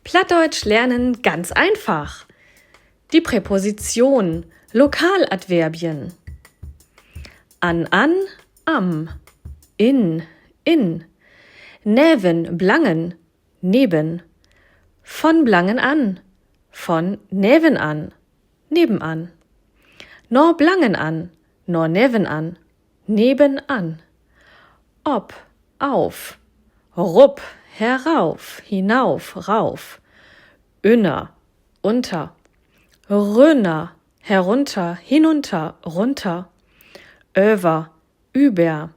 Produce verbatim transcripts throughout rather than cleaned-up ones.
Plattdeutsch lernen ganz einfach. Die Präpositionen, Lokaladverbien. An, an, am, in, in, neven, blangen, neben, von blangen an, von nevenan, nebenan, na blangen an, na nevenan, nebenan, op, auf, rup, herauf, hinauf, rauf, ünner, unter, rünner, herunter, hinunter, runter, över, über,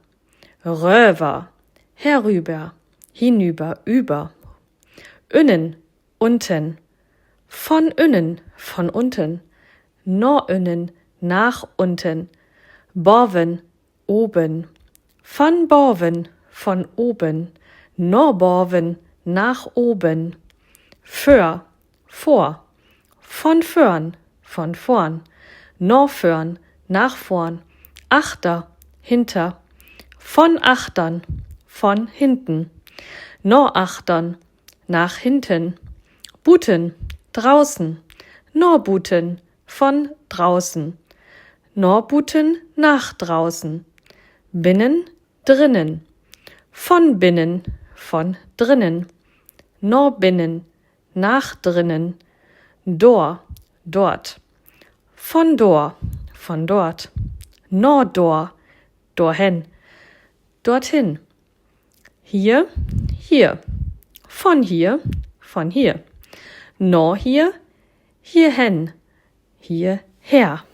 röver, herüber, hinüber, über, ünnen, unten, von ünnen, von unten, na ünnen, nach unten, baven, oben, von baven, von oben, na baven, nach oben, vör, vor, von vörn, von vorn, na vörn, nach vorn, achter, hinter, von achtern, von hinten, na achtern, nach hinten, buten, draußen, na buten, von draußen, na buten, nach draußen, binnen, drinnen, von binnen, von drinnen, na binnen, nach drinnen, dor, dort, von dor, von dort, na dor, dorhen, dorthin, hier, hier, von hier, von hier, na hier, hierhen, hierher.